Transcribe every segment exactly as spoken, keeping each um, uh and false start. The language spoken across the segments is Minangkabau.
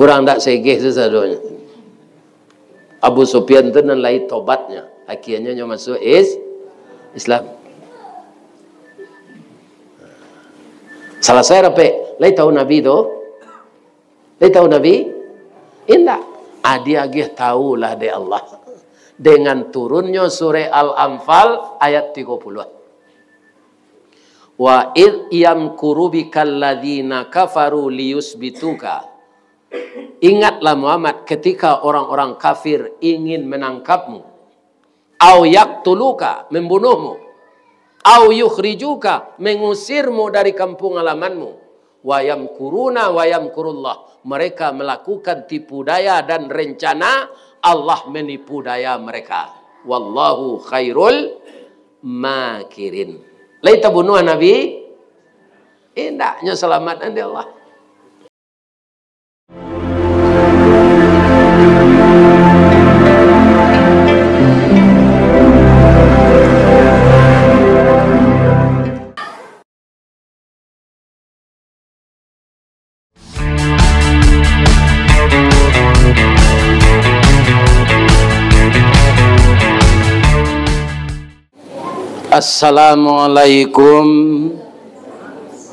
Urang dak segeh tu sadonyo. Abu Sufyan tu nan lai tobatnyo. Akhianyo nyo masuak is-, Islam. Salasai rapek. Lai tahu Nabi tu? Lai tahu Nabi? Indak. Ah, diagiah tahulah dek Allah. Dengan turunnyo surah Al-Anfal ayat tigo puluah. "Wa idh yamkuru bikal ladzina kafaru liyusbituka." Ingatlah Muhammad, ketika orang-orang kafir ingin menangkapmu. "Au yaqtuluka," membunuhmu. "Au yukhrijuka," mengusirmu dari kampung halamanmu. "Wa yamkuruna wa yamkurullah." Mereka melakukan tipu daya dan rencana, Allah menipu daya mereka. "Wallahu khairul makirin." Lai tabunuah Nabi? Indaknyo, salamatkan dek Allah. Assalamualaikum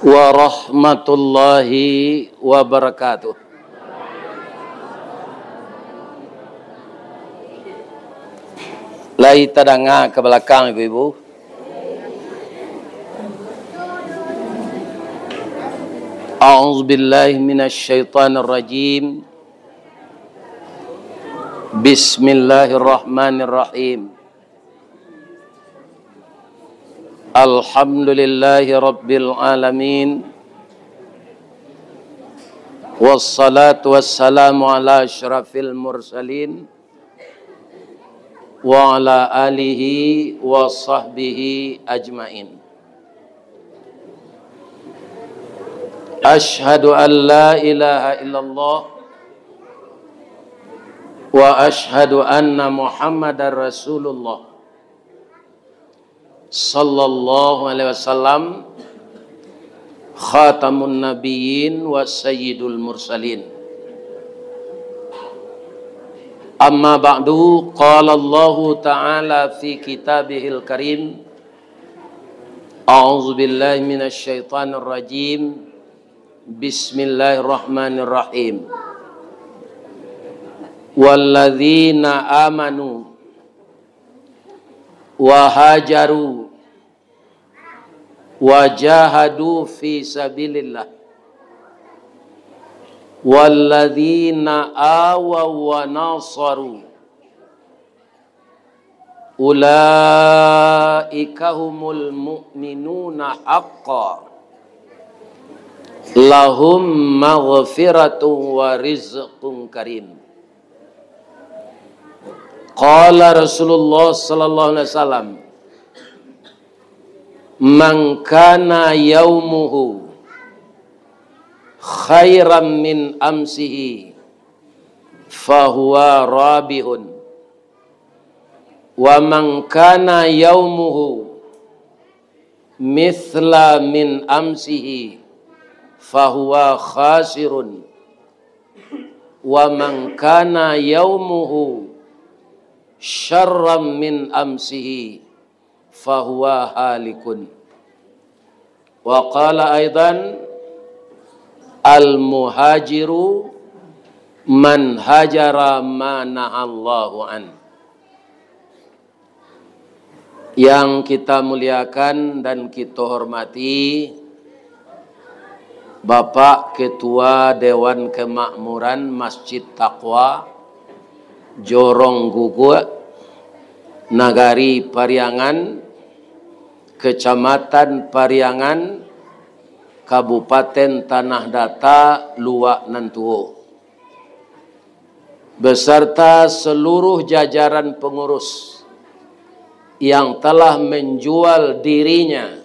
warahmatullahi wabarakatuh. Lai tadanga ka balakang, ibu-ibu? A'udzubillahi minasyaitonirrajim. Bismillahirrahmanirrahim. Alhamdulillahi rabbil alamin. Wassalatu wassalamu ala asyrafil mursalin wa ala alihi wa sahbihi ajmain. Asyhadu an la ilaha illallah wa asyhadu anna Muhammadar Rasulullah, sallallahu alaihi wasallam, khatamun nabiyyin wa sayyidul mursalin. Amma ba'du, qala Allahu ta'ala fi kitabihil karim, a'udzu billahi minasy syaithanir rajim. Bismillahirrahmanirrahim. Walladzina amanu wa hajaru wa jahadu fi sabilillah, walladzina awaw wa nasaru, ulaika humul mu'minuna haqqan, lahum maghfiratun wa rizqun karim. Qala Rasulullah sallallahu alaihi wasallam, "Man kana yaumuhu khairan min amsihi, fahuwa rabihun. Wa man kana yaumuhu mithla min amsihi, fahuwa khasirun. Wa man kana yaumuhu syarran min amsihi, fahuwa halikun." Wa qala aidan, "Al-muhajiru man hajara ma nahallahu an." Yang kita muliakan dan kita hormati, Bapak Ketua Dewan Kemakmuran Masjid Taqwa, Jorong Guguak, Nagari Pariangan, Kecamatan Pariangan, Kabupaten Tanah Data, Luak Nan Tuo, beserta seluruh jajaran pengurus yang telah menjual dirinya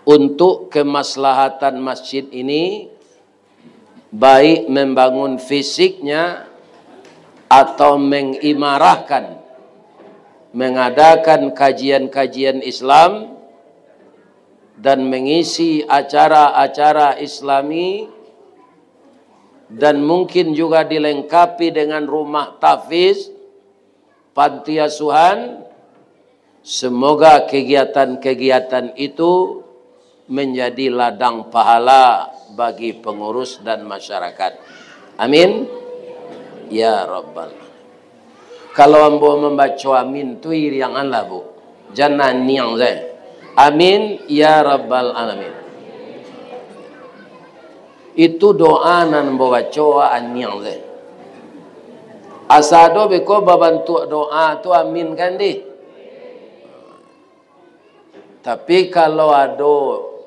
untuk kemaslahatan masjid ini, baik membangun fisiknya atau mengimarahkan, mengadakan kajian-kajian Islam, dan mengisi acara-acara Islami dan mungkin juga dilengkapi dengan rumah tahfiz, panti asuhan, semoga kegiatan-kegiatan itu menjadi ladang pahala bagi pengurus dan masyarakat. Amin. Ya Rabbal. Kalau ambo mambaco amin tu, irianganlah, Bu. Jan aniang sae. Amin, ya Rabbal Alamin. Itu doa nan ambo baco, aniang sae. Asa ado beko babantuak doa tu amin kan, dih? Tapi kalau ado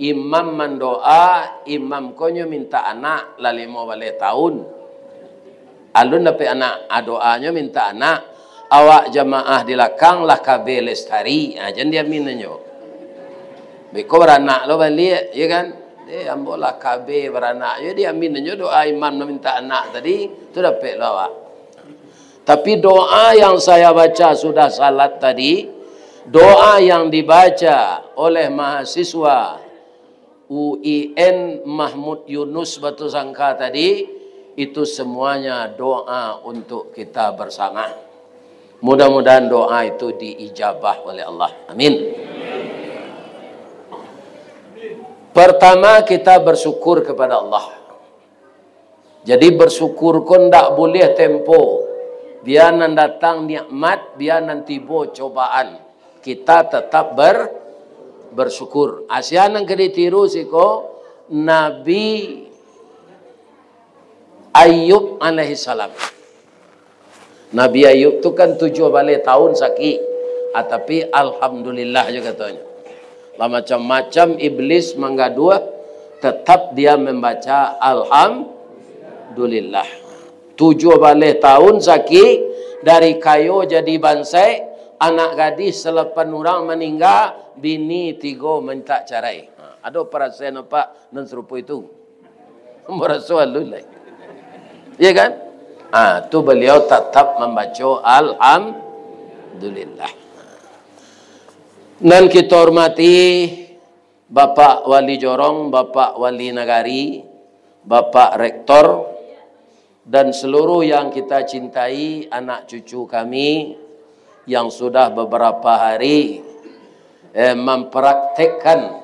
imam mandoa, imam ko nyo mintak anak lah limo baleh taun. Alun dapek anak, a, doanyo mintak anak. Awak jamaah di lakang lah kabeh lestari, ha, jan diamin nyo. Beko baranak lo baliak, ya kan? Eh, ambo lah kabeh baranak, yo diamin nyo doa imam nan mintak anak tadi, tu dapek lo awak. Tapi doa yang saya baca sudah salat tadi, doa yang dibaca oleh mahasiswa U I N Mahmud Yunus Batu Sangka tadi, itu semuanya doa untuk kita bersama. Mudah-mudahan doa itu diijabah oleh Allah. Amin. Pertama, kita bersyukur kepada Allah. Jadi, bersyukur ko ndak buliah tempo. Bia nan datang nikmat, bia nan tibo cobaan, kita tetap ber-, bersyukur. Asia nan ka ditiru siko, Nabi Ayub alaihissalam. Nabi Ayub tu kan tujuah baleh taun sakik, ah, tapi alhamdulillah jo katonyo. Lah macam-macam iblis manggaduah, tetap dia membaca alhamdulillah. Tujuah baleh taun sakik, dari kayo jadi bansaik, anak gadih salapan urang maningga, bini tigo mintak carai. Ha, ado parasaian apak nan sarupo itu? Maraso alun lai. Iya kan? Ah, tu baliau tatap mambaco alhamdulillah. Nan kita hormati Bapak Wali Jorong, Bapak Wali Nagari, Bapak Rektor, dan seluruh yang kita cintai, anak cucu kami yang sudah beberapa hari, eh, mempraktekkan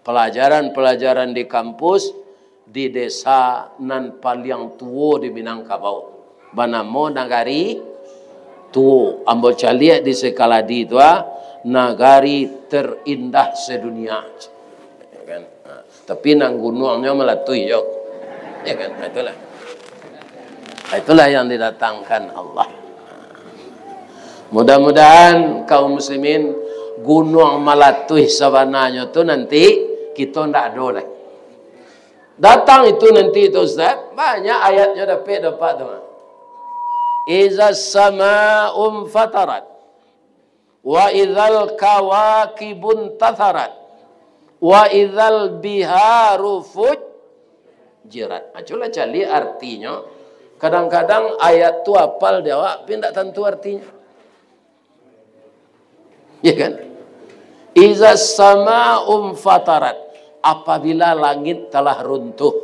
palajaran-palajaran di kampus di desa nan paliang tuo di Minangkabau, banamo Nagari Tuo. Ambo caliak di Sekaladi tu, ah, nagari terindah sedunia. Ya kan? Ha, tapi nan gunuangnyo malatuih jo. Ya kan? Ha, itulah. Ha, itulah yang didatangkan Allah. Mudah-mudahan kaum muslimin, gunuang malatuih sabananyo tu nanti kito ndak ado lai. Datang itu nanti tu, Ustaz, banyak ayatnyo dapek dapat tu. Iza sama'un fatarat, wa izal kawakibun tatharat, wa izal biharu fujirat. Aculah caliak artinyo. Kadang-kadang ayat tu apal di awak, tapi ndak tantu artinyo. Ya kan? Iza sama'un fatarat, apabila langit telah runtuh.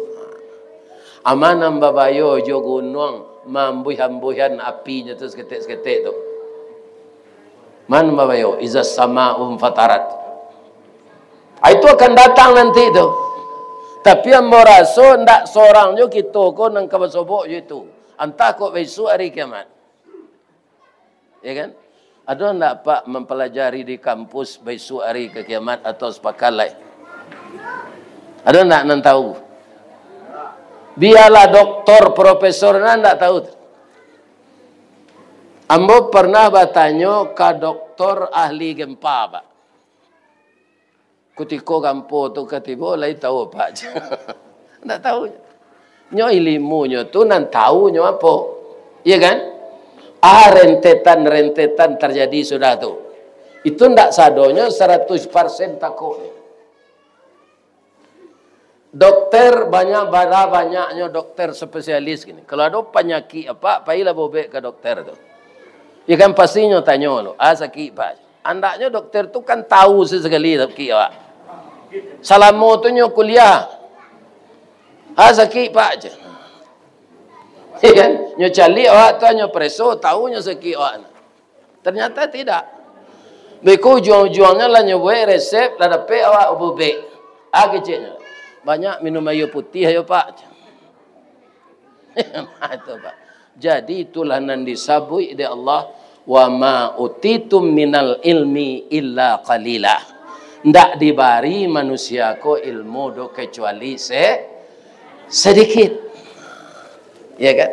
Aman nan babayo jo gunuang mambuih-ambuihan apinyo tu saketek-saketek tu. Man babayo, iza sama'un fatarat. Ah, itu akan datang nanti tu. Tapi ambo raso ndak sorang jo kito ko nan ka basobok jo itu. Antah kok bisuak hari kiamat. Ya kan? Ado ndak Apak mampalajari di kampus baisuak ari ka kiamat atau sapakalai? Ado ndak nan tahu? Bialah doktor, profesor, nan ndak tahu. Ambo pernah batanyo ka doktor ahli gempa, Pak. Kutiko gampo tu ka tibo, lai tahu Apak? Ndak tahu. Nyo ilimunyo tu nan tahu nyo apo. Iya kan? Ah, rentetan-rentetan terjadi sudah tu. Itu ndak sadonyo saratus persen takok. Dokter banyak, bara banyaknyo dokter spesialis kini. Kalau ado panyakik apo, pailah bobek ka dokter tu. Ya kan, pastinyo tanyo lo, "Ah, sakik, Pak." Andaknyo dokter tu kan tahu sakali sakik awak. Salamo tu nyo kuliah. "Ah, sakik, Pak," je. Ya kan? Nyo caliak awak tu, nyo pareso, tahu nyo sakik awak. Ternyata tidak. Beko ujuang-ujuangnyo lah nyo buek resep, lah dapek awak ubek. Ah, keceknyo. Banyak minum aia putiah yo, Pak. Nah, itu, Pak. Jadi, itulah nan disabuik dek Allah, "Wa ma utitum minal ilmi illa qalila." Ndak dibari manusia ko ilmu do kecuali se-, sedikit. Ya kan?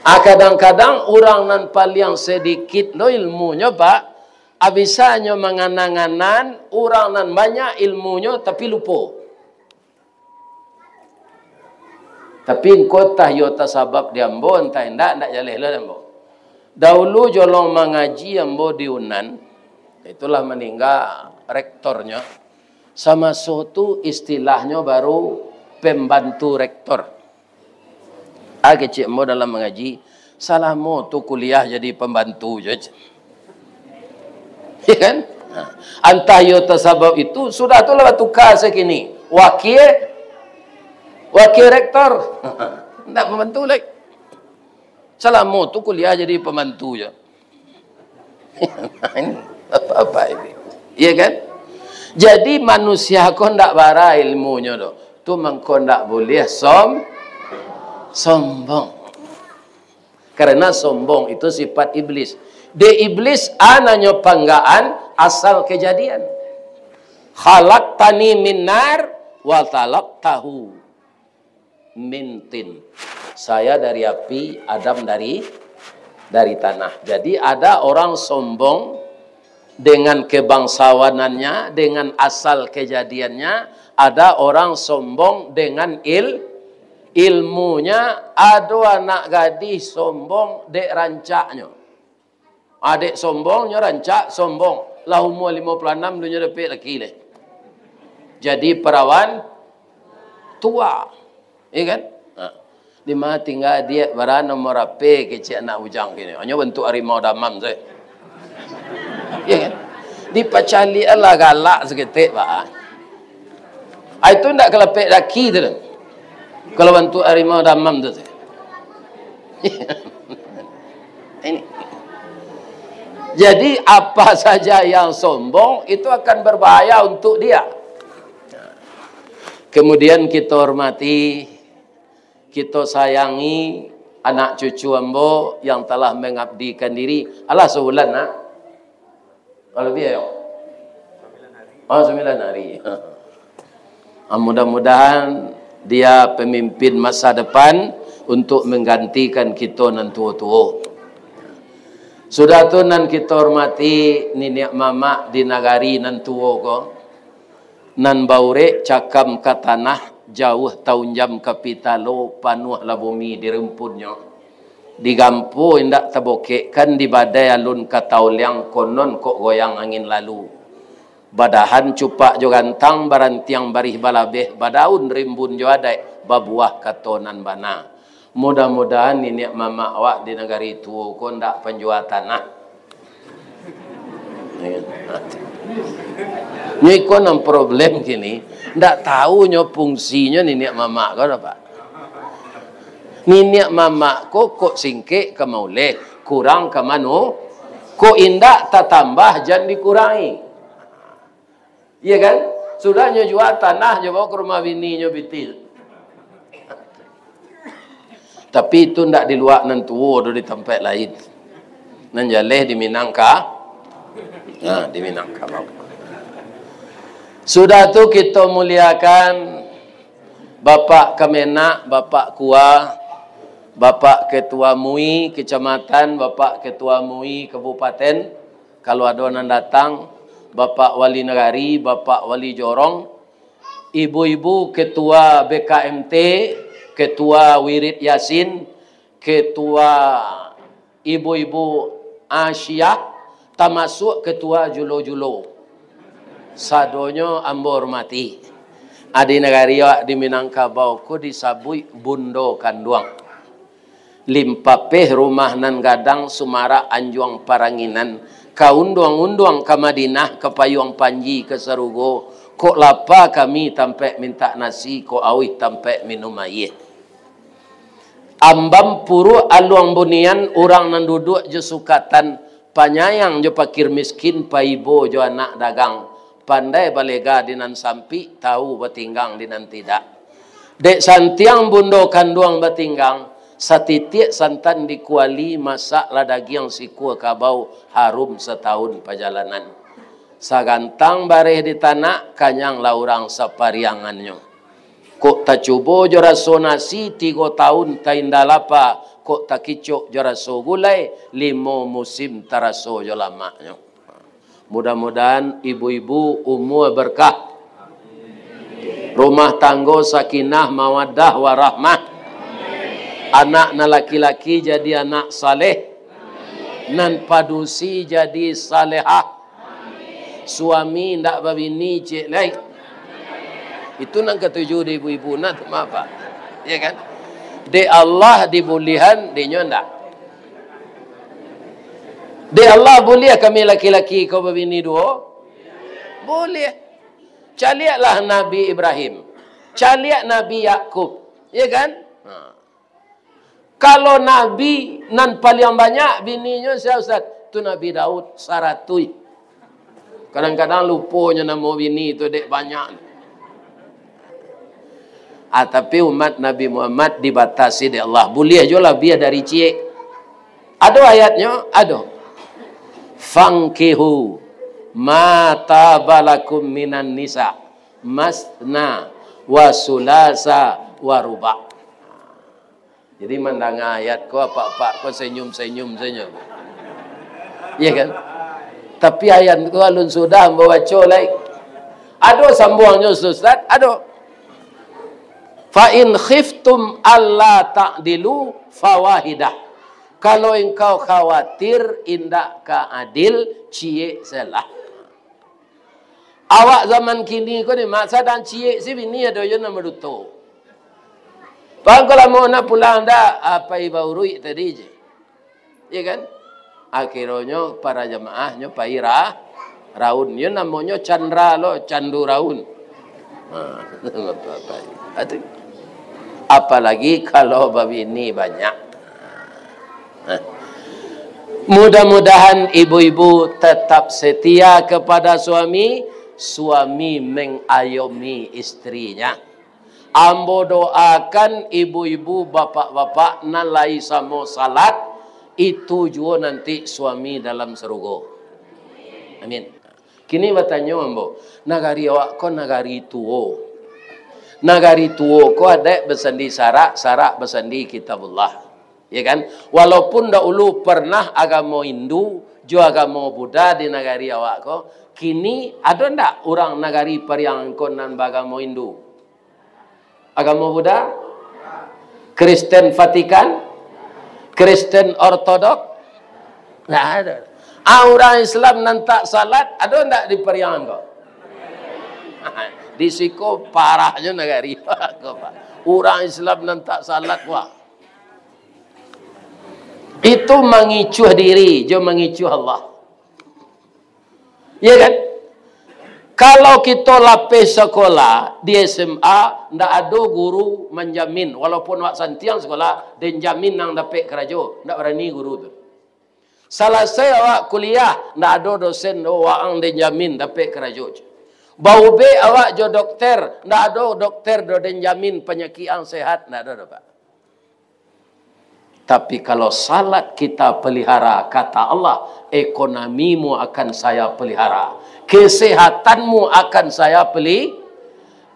Ah, kadang-kadang urang nan paliang sedikit lo ilmunyo, Pak, abisanyo manganang-anang urang nan banyak ilmunyo, tapi lupo. Tapi engko entah iyo tasabab di ambo, entah indak, ndak jaleh lo di ambo. Dahulu jolong mangaji ambo di Unan, itulah maningga rektornyo. Samaso tu istilahnyo baru pembantu rektor. Ah, kecek ambo dalam mangaji, salamo tu kuliah jadi pembantu je. Ya kan? Nah, antah iyo tasabab itu, sudah tu lah batuka sakini. Wakil, wakil rektor. Ndak pembantu lai. Salamo tu kuliah jadi pembantu je. Ini apa-apa ini. Iya kan? Jadi manusia ko ndak bara ilmunyo doh. Tu mangko ndak buliah som-, sombong. Karena sombong itu sifat iblis. Dek iblis, a nan nyo panggaan asal kejadian. "Khalaqtani min nar wa khalaqtahu min tin." Saya dari api, Adam dari, dari tanah. Jadi, ada orang sombong dengan kebangsawanannya, dengan asal kejadiannya, ada orang sombong dengan il-, ilmunya, ado anak gadih sombong dek rancaknyo. Adek sombong, nyo rancak sombong. Lah umua limo puluah anam, nyo dapek laki lai. Jadi perawan tua. Iya kan? Ha. Di ma tingga adiak, bara nomor ape, kecek anak bujang kini. Hanyo bantuak harimau damam sajo. Iya kan? Dipacaliak lah galak saketek, Pak. Ah, itu ndak kalapek laki tu. Kalau bantuak harimau damam tu. Ini. Jadi, apa saja yang sombong, itu akan berbahaya untuk dia. Kemudian, kita hormati, kita sayangi anak cucu ambo yang telah mengabdikan diri. Alah, sabulan, nak? Kalau dia, yo? Oh, sembilan hari. Ah, mudah-mudahan dia pemimpin masa depan untuk menggantikan kito nan tuo-tuo. Sudah tu, nan kito hormati niniak mamak di nagari nan tuo ko, nan baurek cakam ka tanah, jauah taunjam ka pitalo, panuahlah bumi di rumpunnyo. Digampo indak tabokekkan, di badai alun ka taoliang, konon kok goyang angin lalu. Badahan cupak jo gantang, barantiang barih balabeh, badaun rimbun jo adaik, babuah kato nan bana. Mudah-mudahan niniak mamak awak di nagari tuo ko ndak panjua tanah. Nyo iko nan problem kini, ndak tahu nyo fungsinyo niniak mamak ko doh, Pak. Niniak mamak ko kok singkek ka mauleh, kurang ka manu, kok indak tatambah jan dikurangi. Iya kan? Sudah nyo jua tanah, nyo bawa ka rumah bini nyo pitih. Tapi itu ndak di luak nan tuo doh, di tampek lain. Nan jaleh di Minangka-, nah, di Minangkabau. Sudah tu kito muliakan Bapak Kemenag, Bapak Kua, Bapak Ketua MUI Kecamatan, Bapak Ketua MUI Kabupaten, kalau ado nan datang, Bapak Wali Nagari, Bapak Wali Jorong, ibu-ibu ketua B K M T, ketua Wirid Yasin, ketua ibu-ibu Asyiah, tamasuak ketua julo-julo. Sadonyo ambo hormati. Adi nagari awak di Minangkabau ko disabuik bundo kanduang. Limpapeh rumah nan gadang, sumarak anjuang paranginan, ka unduang-unduang ka Madinah, ka payuang panji ka sarugo, kok lapa kami tampek mintak nasi, kok auih tampek minum aia. Ambam puruak aluang bunian, urang nan duduak jo sukatan, panyayang jo pakir miskin, paibo jo anak dagang, pandai balega di nan sampik, tahu batinggang di nan tidak. Dek santiang bundo kanduang batinggang, satitiak santan di kuali, masaklah dagiang sikua kabau, harum satahun pajalanan. Sagantang bareh di tanak, kanyanglah urang sapariangannyo. Kok tacubo jo raso nasi, tigo tahun tainda lapa, kok takicok jo raso gulai, limo musim taraso jo lamaknyo. Mudah-mudahan ibu-ibu umua berkah, rumah tanggo sakinah, mawaddah, warahmah, anak nan laki-laki jadi anak saleh, nan padusi jadi salehah, suami ndak babini ciek lai. Itu nan katuju di ibu-ibu nah tu, maaf, Pak. Ya kan? Dek Allah dibulihan, dek nyo ndak. Dek Allah buliah kami laki-laki ko babini duo? Buliah. Caliaklah Nabi Ibrahim. Caliak Nabi Yakub. Ya kan? Ha. Kalau nabi nan paliang banyak bininyo sia, Ustaz? Tu Nabi Daud, saratuih. Kadang-kadang luponyo namo bini tu, dek banyak. Ah, tapi umat Nabi Muhammad dibatasi dek Allah. Buliah juo labiah dari ciek. Ado ayatnyo? Ado. "Fankihu ma taba lakum minan nisa, masna wa sulasa wa ruba." Jadi, mandanga ayat ko, apak-apak ko senyum-senyum sajo. Iya kan? Tapi ayat ko alun sudah ambo baco lai. Ado sambuangnyo, Ustaz? Ado. "Fa in khiftum alla ta'dilu fawahidah." Kalau engkau khawatir indak ka adil, ciek sajolah. Awak zaman kini ko ni, mak sadang ciek si bini ado juo nan baduto. Bang, ko lamo nak pulang dak? Apai bauruik tadi je. Iya kan? Akhironyo para jamaahnyo pai ra-, raun. Yo namonyo Chandra lo, Candu Raun. Ha, atu. Apalagi kalau babini banyak. Nah, mudah-mudahan ibu-ibu tetap setia kepada suami, suami mengayomi istrinya. Ambo doakan ibu-ibu, bapak-bapak nan lai samo salat, itu juo nanti suami dalam sarugo. Amin. Kini batanyo ambo, nagari awak ko nagari tuo. Nagari tuo ko adaik basandi syarak, syarak basandi Kitabullah. Ya kan? Walaupun dahulu pernah agamo Hindu jo agamo Buddha di nagari awak ko, kini ado ndak urang nagari Pariangan ko nan baagamo Hindu? Agamo Buddha? Kristen Vatikan? Kristen Ortodok? Ndak ado. Ah, urang Islam nan tak salat, ado ndak di Pariangan ko? Di siko parahnyo nagari ko, Pak. Urang Islam nan tak salat, wah. Itu mangicuah diri, jo mangicuah Allah. Iya kan? Kalau kito lapeh sakolah di S M A, ndak ado guru manjamin. Walaupun awak santiang sakolah, den jamin nan dapek karajo, ndak barani guru tu. Salasai awak kuliah, ndak ado dosen do waang den jamin dapek karajo. Baubek awak jo dokter, ndak ado dokter do den jamin panyakik ang sehat, ndak ado do, Pak. Tapi kalau salat kita pelihara, kata Allah, ekonomimu akan Saya pelihara, kesehatanmu akan Saya peli-,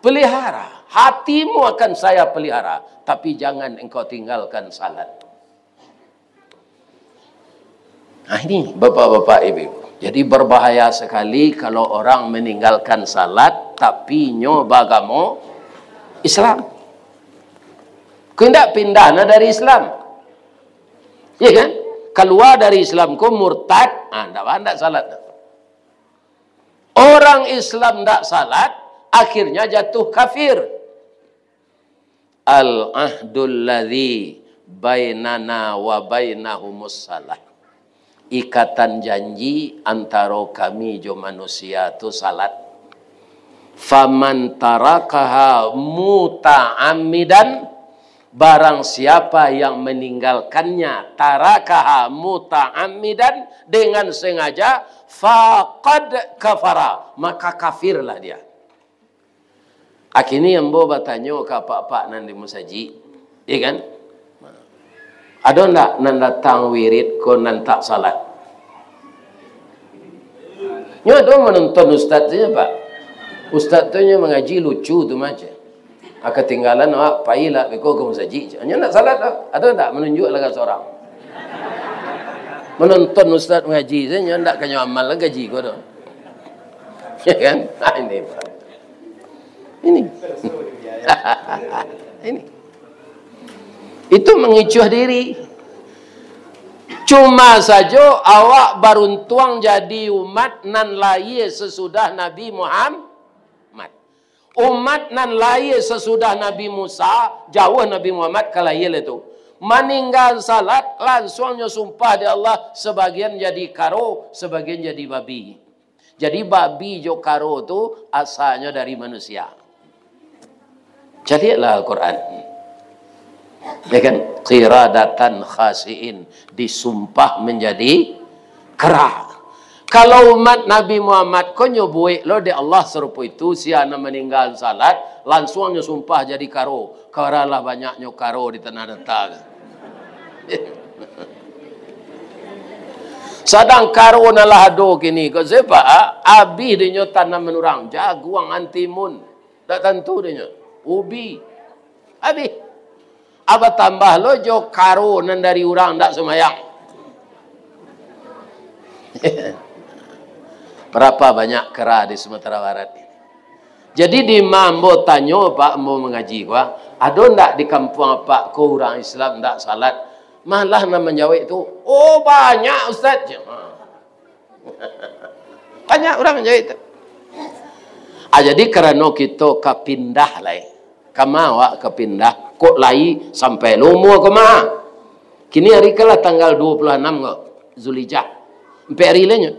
pelihara, hatimu akan Saya pelihara, tapi jangan engkau tinggalkan salat. Nah, ini bapak-bapak, ibu-ibu. Jadi, berbahaya sekali kalau orang meninggalkan salat, tapi nyo bagamo Islam. Ko indak pindah nah dari Islam. Iya kan? Kalua dari Islam ko murtad, ah, ndak, ndak salat. Orang Islam ndak salat, akhirnya jatuh kafir. "Al-ahdul ladzi bainana wa bainahumus salah." Ikatan janji antaro kami jo manusia tu salat. "Faman tarakaha muta'ammidan," Barang siapa yang meninggalkannya, tarakaha muta'ammidan, dengan sengaja, faqad kafara, maka kafirlah dia. Akini ambo batanyo ka apak-apak nan di musajik, iya kan? Ado ndak nan datang wirid ko nan tak salat? Nyo ado manonton ustaz tu nyo, Pak. Ustaz tu nyo mangaji lucu tu macam. Ah, katinggalan awak, pailah beko ka musajik. Nyo ndak salat doh. Ado ndak manunjuak lah ka surang? Manonton ustaz mangaji sajo, nyo ndak ka nyo amal lah gaji ko tu. Ya kan? Ah, ini, Pak. Ini. Ini. Itu mangicuah diri. Cuma sajo awak baruntuang jadi umat nan lahia sasudah Nabi Muhammad. Umat nan lahia sasudah Nabi Musa, jauah Nabi Muhammad ka lahia lai tu. Maningga salat, lansuang nyo sumpah di Allah, sabagian jadi karo, sabagian jadi babi. Jadi babi jo karo tu asalnyo dari manusia. Caliaklah Al-Quran. Ya kan? Qiradatan khasi'in, disumpah manjadi kara. Kalau umat Nabi Muhammad ko nyo buek lo dek Allah sarupo itu, sia nan maningga salat, lansuang nyo sumpah jadi karo. Karalah banyaknyo karo di tanah datar. Sadang karo nan lah ado kini ko, sabab, ah, abih dinyo tanaman urang, jaguang, antimun, dak tantu dinyo, ubi, abih. Abah tambah lo jo karo nan dari urang dak sumayang. Barapa banyak kara di Sumatera Barat ini? Jadi, di ma ambo tanyo, Pak, ambo mangaji ko, ado ndak di kampuang Apak ko urang Islam ndak salat? Malah nan manjawek tu, "Oh, banyak, Ustaz." Banyak urang manjawek tu. Ah, jadi karano kito ka pindah lai. Ka ma awak ka pindah? Kok lai sampai lo umua ko ma? Kini ari kan lah tanggal dua puluh anam ko, Zulhijjah. Ampek ari lai nyo.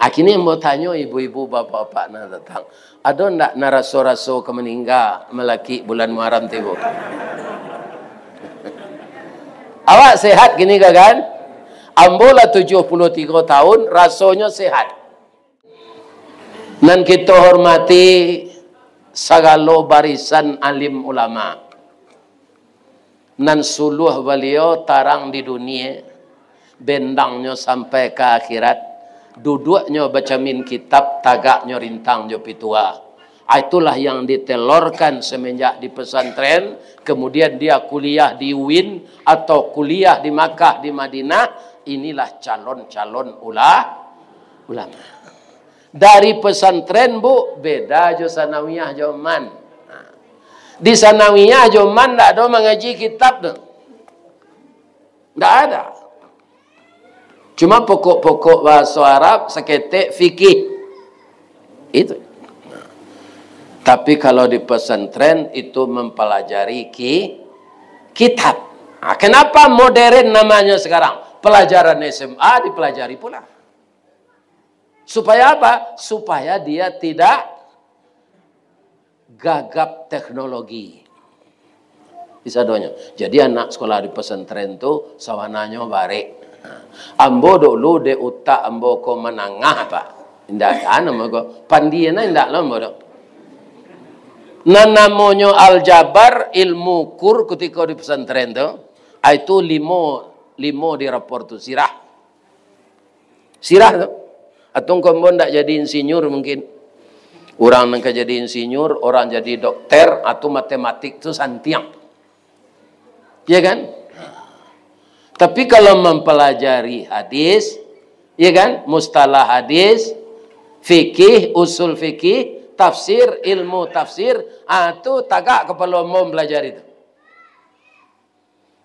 Ah, kini ambo tanyo ibu-ibu, bapak-bapak nan datang, ado ndak nan raso-raso ka maningga malakik bulan Muharram tibo? Awak sehat kini ko kan? Ambo lah tujuah puluah tigo tahun, rasonyo sehat. Nan kito hormati sagalo barisan alim ulama. Nan suluah baliau tarang di dunia, bendangnyo sampai ka akhirat, duduaknyo bacamin kitab, tagaknyo rintang jo pitua. Ah, itulah yang ditelorkan semenjak di pesantren, kemudian dia kuliah di uin atau kuliah di Makkah, di Madinah, inilah calon-calon ula-, ulama. Dari pesantren, Bu, beda jo sanawiyah jo man. Nah, di sanawiyah jo man ndak ado mangaji kitab tu. Ndak ada. Cuma pokok-pokok bahaso Arab, saketek fikih. Itu. Tapi kalau di pesantren, itu mempelajari ki-, kitab. Nah, kenapa modern namanya sekarang? Pelajaran S M A dipelajari pula. Supaya apa? Supaya dia tidak gagap teknologi. Di sadonyo. Jadi, anak sekolah di pesantren tu sawananyo barek. Ambo dulu dek utak ambo ko manangah, Pak. Indak ado namo ko. Pandia nah indak lo ambo tu. Nan namonyo aljabar, ilmu kur kutiko di pesantren tu, ah, itu limo, limo di rapor tu, sirah. Sirah tu. Atau engkau ambo ndak jadi insinyur mungkin. Urang nan ka jadi insinyur, urang jadi dokter, atau matematik tu santiang. Ya kan? Tapi kalau mempelajari hadis, ya kan? Mustalah hadis, fikih, usul fikih, tafsir, ilmu tafsir, ah, tu tagak kapalo ambo mempelajari tu.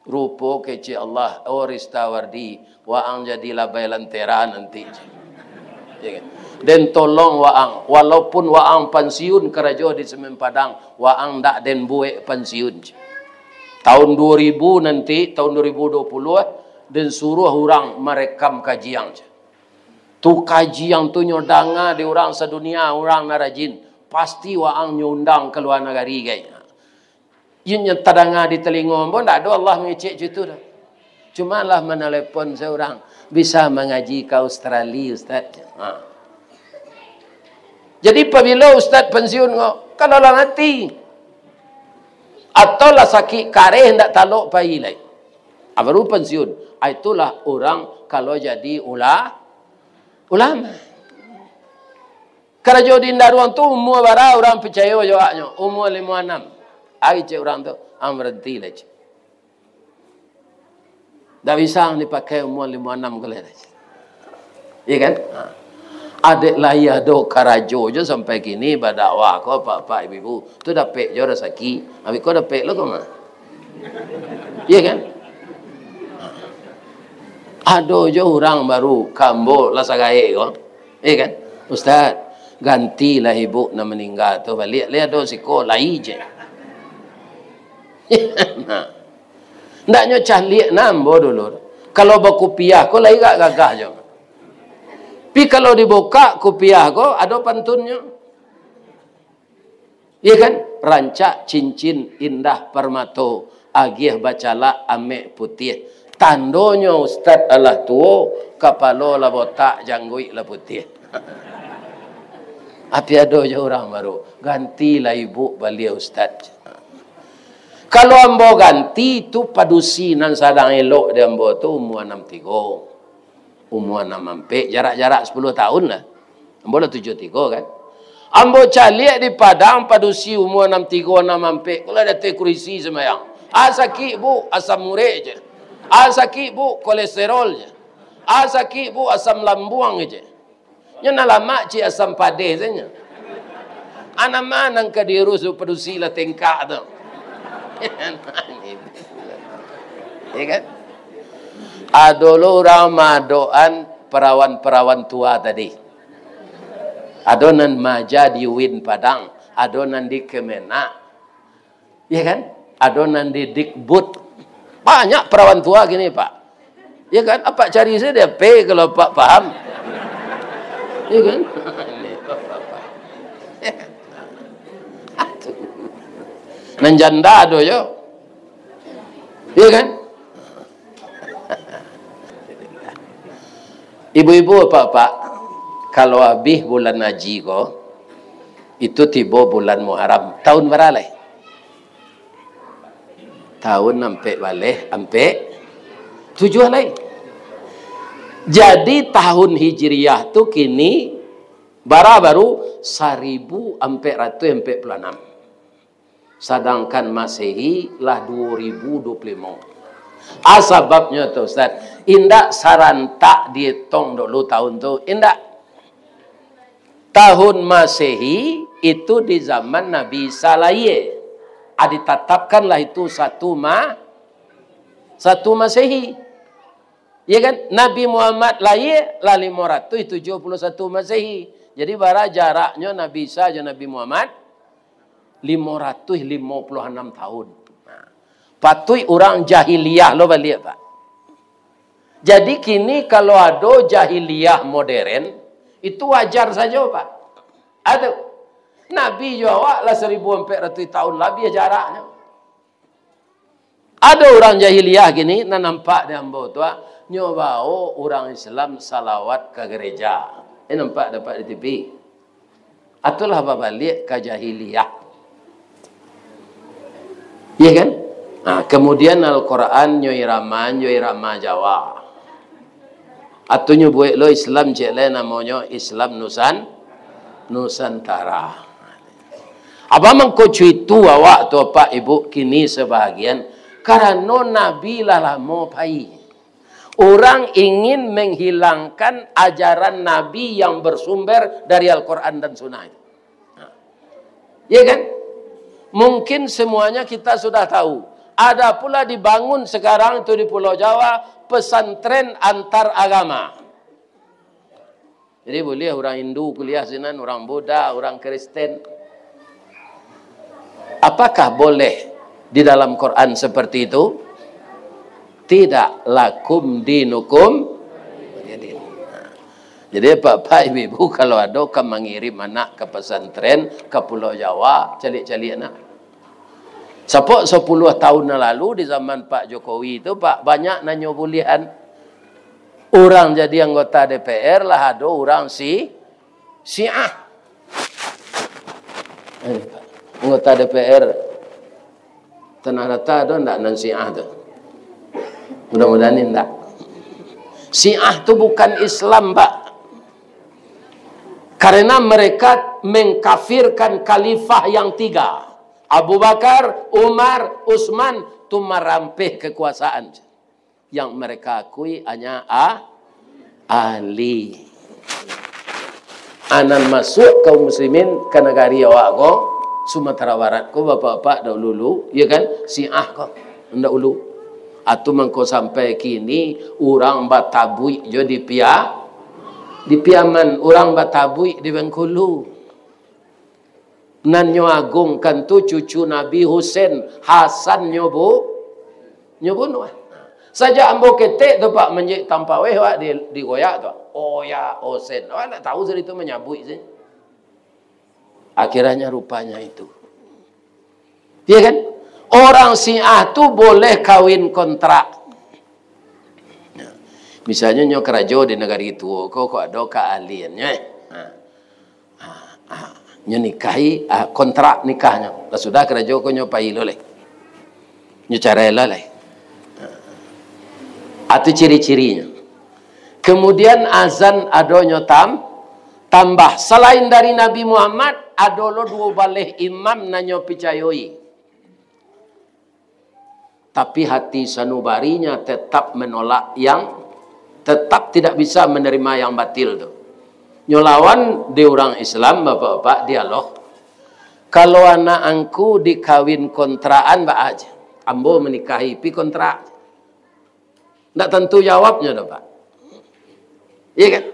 Rupo kecek Allah, oh Ristawardi, waang jadi labai lentera nanti. Ya kan? Den tolong waang, walaupun waang pansiun karajo di Semen Padang, waang ndak den buek pansiun. Tahun dua ribu nanti, tahun dua ribu dua puluh, den suruah urang marekam kajian. Tu kajian tu nyo danga di urang sadunia, urang nan rajin. Pasti waang nyo undang ka lua nagari, gai. Iyo nyo tadanga di talingo ambo, ndak ado Allah mangecek cak itu doh. Cuma lah manalepon surang, "Bisa mangaji ka Australia, Ustaz?" Ha. Jadi, pabilo Ustaz pensiun ko, kalau lah mati, atau lah sakik kareh, ndak talok pai lai. Ah, baru pensiun. Ah, itulah urang kalau jadi ula-, ulama. Karajo di Indaruang tu umua bara urang picayo jo awaknyo? Umua limo anam. Ai cek urang tu, "Ang baranti lah," cek. "Ndak bisa dipakai umua limo anam ko lai," cek. Iya kan? Ha. Adek lai ado karajo jo sampai kini badakwah ko, apak-apak, ibu-ibu. Tu dapek jo rasaki. Abih ko dapek lo ko mah. Iya kan? Ado jo urang baru ka ambo lah sagaek ko. Iya kan? "Ustaz, gantilah ibu nan maningga tu baliak. Lai ado siko lai," cek. Nah. Ndaknyo caliak nah ambo dulu. Kalau bakupiah ko lai gak gagah jo. Pi kalau dibukak kupiah ko, ado pantunnyo. Iya kan? Rancak cincin indah parmato, agiah bacalak amek putiah. Tandonyo ustad alah tuo, kapalo lah botak, jangguik lah putiah. Api ado jo urang baru, "Gantilah ibu baliak ustad." Kalau ambo ganti tu padusi nan sadang elok di ambo tu umua anam tigo. Umua anam ampek, jarak-jarak sapuluah tahun lah. Ambo lah tujuah tigo kan. Ambo caliak di Padang, padusi umua anam tigo, anam ampek, ko lah di ateh kurisi sumbayang. "Ah, sakik, Bu, asam urek," je. "Ah, sakik, Bu, kolesterol," je. "Ah, sakik, Bu, asam lambuang," je. Nyo nan lamak cik asam padeh sajo. Anam nan ka diurus tu padusi lah tengkak tu. Ya kan? Ado lo urang maadokan parawan-parawan tua tadi. Ado nan maaja di UIN Padang, ado nan di Kemenag. Ya kan? Ado nan di Dikbud. Banyak parawan tua kini, Pak. Ya kan? Apak cari saja D P kalau Apak paham. Ya kan? Nan janda ado jo. Ya kan? Ibu-ibu, apak-apak, kalau abih bulan haji ko, itu tibo bulan Muharram, tahun bara lai? Tahun ampek baleh, ampek tujuah lai. Jadi, tahun Hijriah tu kini bara baru? Saribu ampek ratuih ampek puluah anam. Sadangkan Masehi lah duo ribu duo puluah limo. Ah, sababnyo tu, Ustaz, indak sarantak dietong dulu tahun tu, indak. Tahun Masehi itu di zaman Nabi Isa lahia. Ah, ditatapkanlah itu satu Ma-, satu Masehi. Ya kan? Nabi Muhammad lahia lah limo ratuih tujuah puluah satu Masehi. Jadi, bara jaraknyo Nabi Isa jo Nabi Muhammad? Limo ratuih limo puluah anam tahun. Nah, patuik urang jahiliah lo baliak, Pak. Jadi, kini kalau ado jahiliah moderen, itu wajar sajo, Pak. Ado. Nabi jo awak lah saribu ampek ratuih tahun labiah jaraknyo. Ado urang jahiliah kini, nan nampak di ambo tu, ah, nyo bao urang Islam salawat ka gareja. Eh, nampak, nampak di T V. Atulah babaliak ka jahiliah. Iya kan? Nah, kemudian Al-Quran nyo irama, nyo irama Jawa. Atunyo buek lo Islam ciek lai namonyo Islam Nusan-, Nusantara. Apa mangko cuitu awak tu, Apak Ibu, kini sabahagian? Karano Nabi lah lamo pai. Urang ingin menghilangkan ajaran Nabi yang bersumber dari Al-Quran dan Sunnah itu. Nah. Ya kan? Mungkin semuanya kita sudah tahu. Ada pula dibangun sekarang itu di Pulau Jawa, pesantren antar agama. Jadi, buliah urang Hindu kuliah sinan, urang Buddha, urang Kristen. Apakah boleh di dalam Quran seperti itu? Tidak. Lakum dinukum waliyadin. Jadi, apak-apak, ibu-ibu, kalau ado ka mangirim anak ka pasantren, ka Pulau Jawa, caliak-caliak nak. Sapok sapuluah tahun nan lalu di zaman Pak Jokowi tu, Pak, banyak nanyo bulihan. Urang jadi anggota D P R lah ado urang si, Syiah. Eh, Pak, anggota D P R Tanah Datar tu ndak nan Syiah tu? Mudah-mudahan indak. Syiah tu bukan Islam, Pak. Karena mereka mengkafirkan khalifah yang tiga. Abu Bakar, Umar, Utsman, tu marampeh kekuasaan. Yang mereka akui hanya A-, Ali. Anan masuak kaum muslimin ka nagari awak ko, Sumatera Barat ko, bapak-bapak dahulu-dulu, ya kan? Syiah ko, dahulu. Atu mangko sampai kini, urang batabuik jo di Pia-, di Piaman, urang batabuik di Bengkulu. Nan nyo agungkan tu cucu Nabi Husain, Hasan nyo bu-, nyo bunuah. Sajak ambo ketek tu, Pak, manjek tampaweh, Pak, di, digoyak tu. Oya Husain. Awak ndak tahu sari tu manyabuik se. Akhirnya rupanya itu. Iya kan? Orang Syiah tu boleh kawin kontrak. Misalnyo nyo karajo di nagari tuo ko, kok ado keahliannyo, eh. Ha. Ha, ha. Nyo nikahi, ah, kontrak nikahnyo. Lah sudah karajo ko nyo pai lo lai. Nyo carai lo lai. Ha. Atu ciri-cirinyo. Kemudian azan adonyo tam-, tambah. Salain dari Nabi Muhammad, ado lo duo baleh imam nan nyo picayoi. Tapi hati sanubarinya tetap menolak yang, tetap tidak bisa menerima yang batil tu. Nyo lawan di urang Islam, bapak-bapak, dialog. Kalau anak angku dikawin kontrakan, baa aja. Ambo menikahi pi kontrak. Ndak tantu jawabnyo doh, Pak. Iya kan?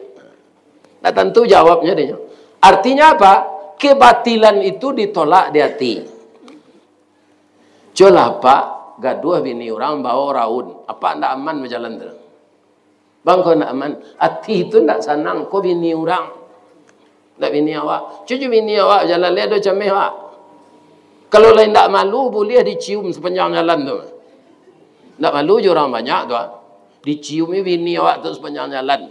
Ndak tantu jawabnyo dinyo. Artinya apa? Kebatilan itu ditolak di hati. Cubolah, Pak, gaduah bini urang bao raun. Apak ndak aman bajalan tu. Bang, ko ndak aman. Ati tu ndak sanang, ko bini urang. Ndak bini awak. Cucu bini awak bajalan, lai ado cameh awak. Kalau lai ndak malu, buliah dicium sapanjang jalan tu. Ndak malu jo urang banyak tu, ah. Dicium bini awak tu sapanjang jalan.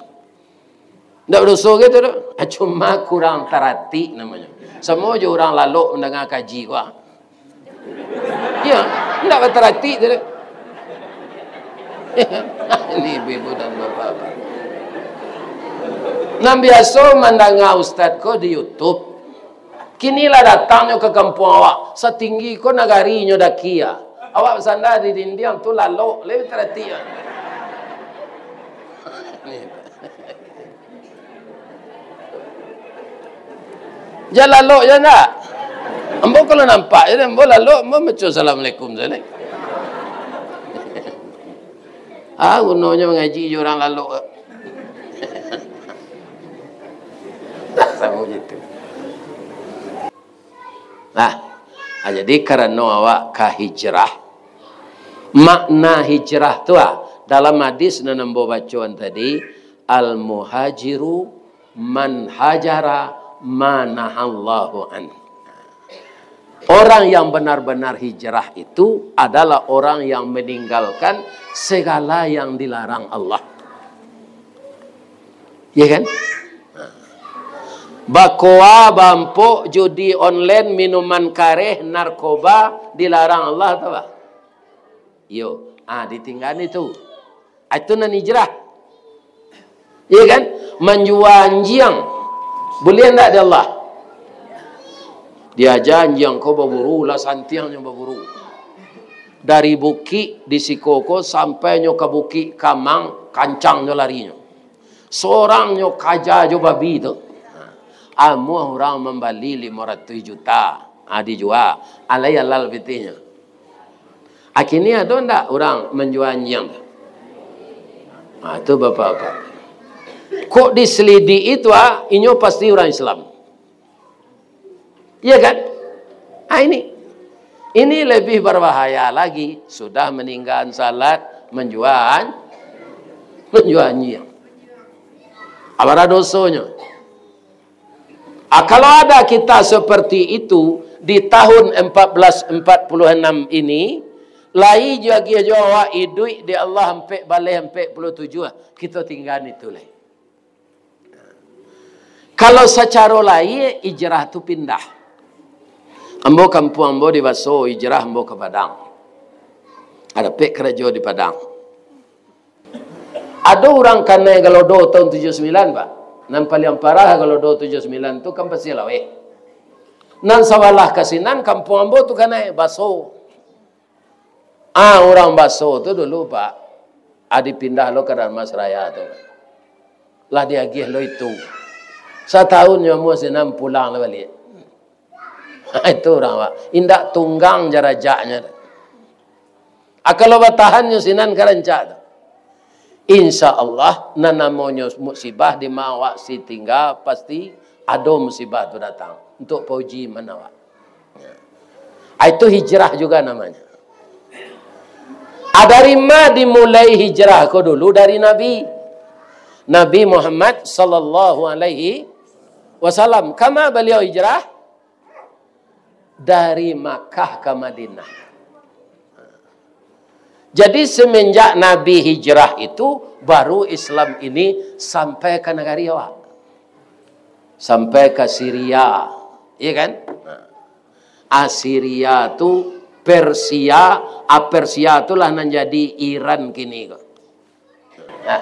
Ndak badoso gitu tu. Ah, cuma kurang taratik namonyo. Samo jo urang lalok mandanga kaji ko, ah. Iyo, ndak bataratik tu. Ini ibu-ibu dan bapak-bapak. Nan biaso mandanga ustaz ko di YouTube. Kini lah datangnyo ka kampuang awak, satinggi ko nagarinyo daki, ah. Awak basanda di dindiang tu lalok, lai bataratik, ah. Ni. Jan lalok jan ndak? Ambo kalau nampak je, ambo lalok, ambo baco assalamualaikum sajo. Ah, gunonyo mangaji jo urang lalok. Samo gitu. Nah, ah, jadi karano awak ka hijrah, makna hijrah tu, ah, dalam hadis nan ambo bacoan tadi, "Al-muhajiru man hajara ma nahallahu an." Orang yang benar-benar hijrah itu adalah orang yang meninggalkan segala yang dilarang Allah. Ya kan? Bakoa, bampok, judi online, minuman kareh, narkoba, dilarang Allah tu, Pak. Iyo, ah, ditinggaan itu. Ah, itu nan hijrah. Iya kan? Manjua anjiang. Buliah ndak di Allah? Diaja anjiang ko baburu, lah santiangnyo baburu. Dari bukik di siko ko sampai nyo ka bukik kamang, kancang nyo larinyo. Sorang nyo kaja jo babi tu. Amuah urang mambali limo ratuih juta. Ha, dijua. Alai halal pitihnyo. Akini ado ndak urang manjua anjiang tu? Ha, tu bapak-bapak. Kok diselidiki tu, ah, inyo pasti urang Islam. Iya kan? Ah, ini. Ini lebih berbahaya lagi. Sudah meninggal salat, manjua an-, manjua anjiang. Apo dosonyo? Ah, kalau ada kita seperti itu, Di tahun empat belas empat puluh enam ini, lai jo agiah jo awak iduik di Allah ampek baleh ampek puluh tujuh, kito tingga itu lai. Kalau sacaro lahia, hijrah tu pindah. Ambo, kampuang ambo di Baso, hijrah ambo ka Padang. Ada pek karajo di Padang. Ado urang kanai galodo tahun tujuh sembilan, Pak. Nan paliang parah galodo tujuh sembilan tu kan Pasir Laweh. Nan sabalah ka sinan kampuang ambo tu kanai, Baso. Ah, urang Baso tu dulu, Pak, ah, dipindah lo ka Dharmasraya tu. Lah diagiah lo itu. Satahun nyo amuah sinan pulang lah baliak. Itu urang, Pak. Indak tunggang jarajaknyo. Ah, kalau batahan nyo sinan ka rancak tu. Insya Allah, nan namonyo musibah di ma awak si tingga, pasti ado musibah tu datang untuk pauji iman awak. Ah, itu hijrah juga namanya. Ah, dari ma dimulai hijrah ko dulu? Dari Nabi. Nabi Muhammad sallallahu alaihi wasallam. Kama baliau hijrah? Dari Makkah ka Madinah. Jadi, semenjak Nabi hijrah itu, baru Islam ini sampai ka nagari awak. Sampai ka Siria. Iya kan? Nah. Asiria tu Persia, ah, Persia tu lah nan jadi Iran kini ko. Nah,